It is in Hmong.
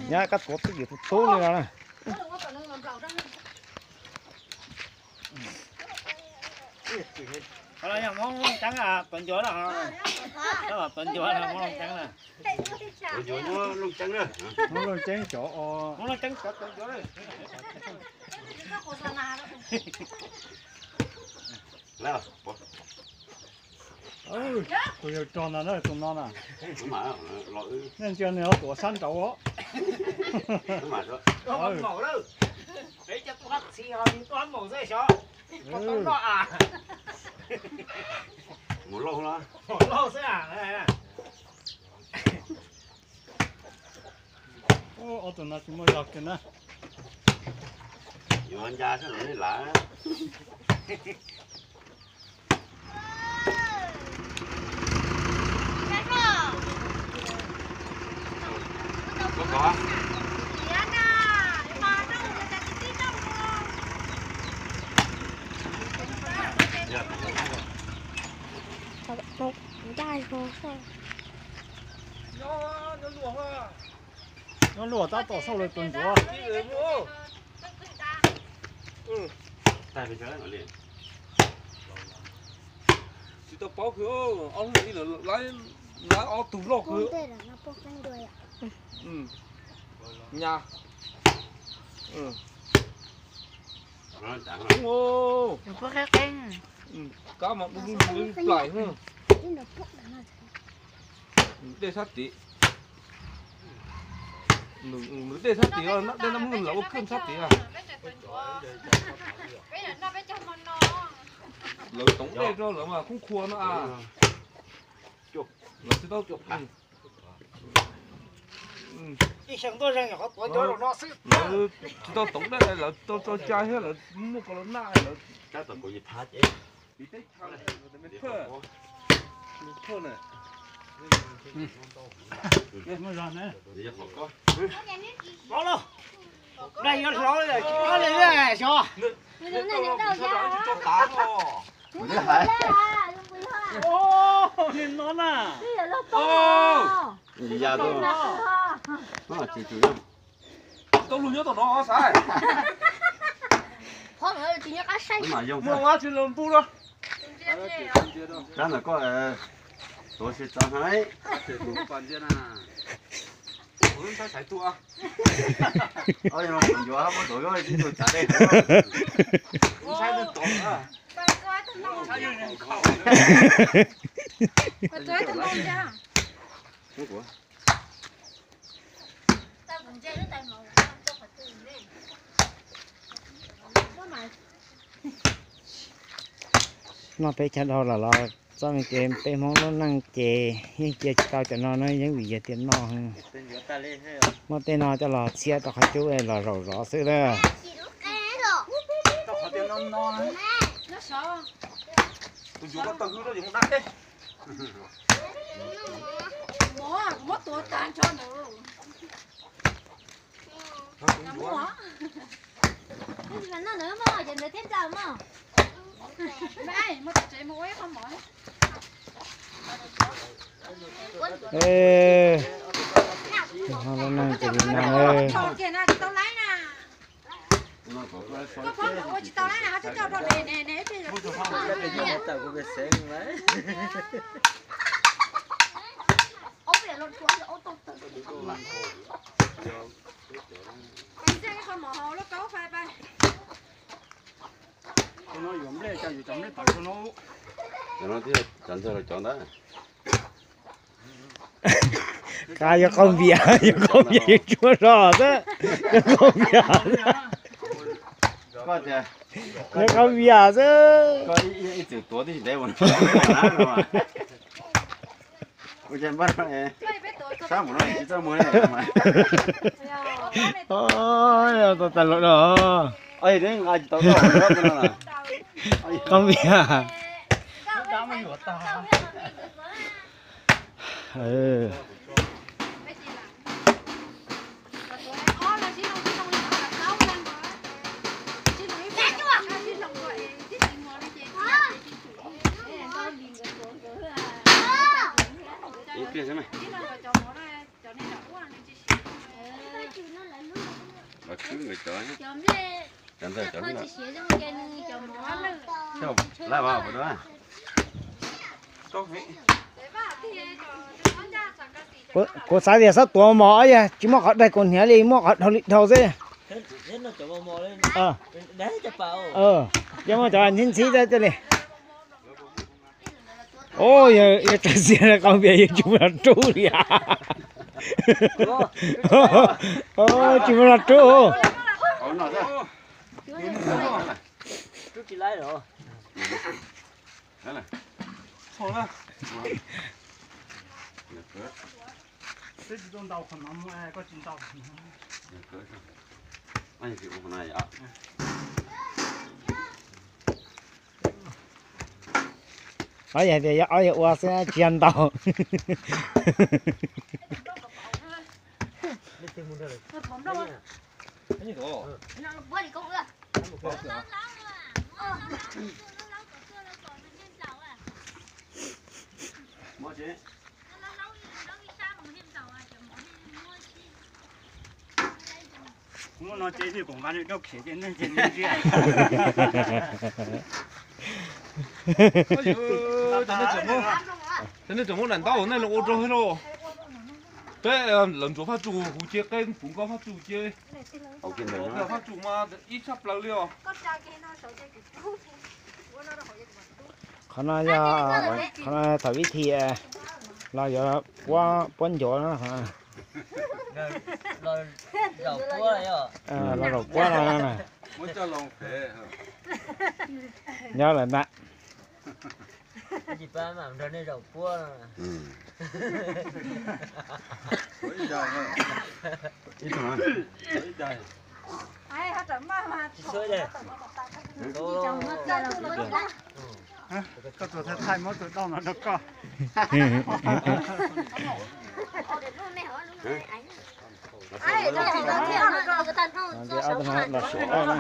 Nyab kab tuav twb ywm tub tub li no na. Hmoob Looj Ceeb, tuav ncuav, tuav ncuav Hmoob Looj Ceeb na. Hmoob Looj Ceeb cov, Hmoob Looj Ceeb cov tuav ncuav. Tus yawg rog ntag na, tus no na. Nej ntsia nws ho tuav sab nraud os. Ub, ob tug no tsis muaj zog kiag na. Yuav nca sab los nej lav. Nyob luaj tab tom xauj lawv tus ncuav. Tsis tau paub, ob hnub ib lawv lawv ob tug loj kawg. Nyab. Kab mas du lug lug li plaim na. Dej sab tid. Nws dej sab tid, dej nab mug lawv ua khwj sab tid. Lawv toov dej rau lawv mas khoob khua no a. Lawv tsis tau. Lawv tsis tau toov dej, lawv tau tso cai thiab lawv muaj ko los naj lawv. Nim no na. Tsis tau lug nyob tom no xav. Muaj dab tsi los npug lawm. Rab ntawm koj tuav tsis txawv heev. Ncuav muab tuav tib tug tsav dej heev. Noj peb chaw dhau lawm los txoj me kev peb Hmoob lub neej ces yeej cia tsis tau cov no na, yeej vim yog tias noj. Muab tej no coj los txhiab rau qhov cub los zaum zov xwb na. Lub neej ces li no. Cov ntawd los cov ntawd. Qab yuav qaug npias, yuav qaug npias, yuav tsuag zog xwb, yuav qaug npias xwb. Yuav qaug npias xwb. Ua cas npaj sab mus no tsis txawj mus li mas. Tau tas lawm no. Qaug npias. Ib pliag xwb mas. Kuv xav tias xob tuav mos ob yam tsis muaj qhov daig kaus hniav li, muaj qhov dhau li dhau xwb. Ces muaj cov ntxhib ntxhib thiab li. Yog txawm xiav qau npias yus tsis mus los rub li. Tsis mus los rub. Ob yam tias yog ob yam ua xwb tsis yog ntau. Muab no ces nws koom nqa nws rau khiav ces nej ces nws ntsia. Cov nej tseem muab daim ntaub nej los ua rau thiab lauj. Peb lawv ntxuav fab tsuj, kuv cia qeb puv nkoj fab tsuj cia. Fab tsuj mas ib tshaj plaws li os. Qhov no yog, qhov no thaum vib thi los yuav puab ncuav no. Los zaum puab no na. Nyob lawm ntag. Koj tus thaij muab tus doj no rau koj. Ob tug no los suav na.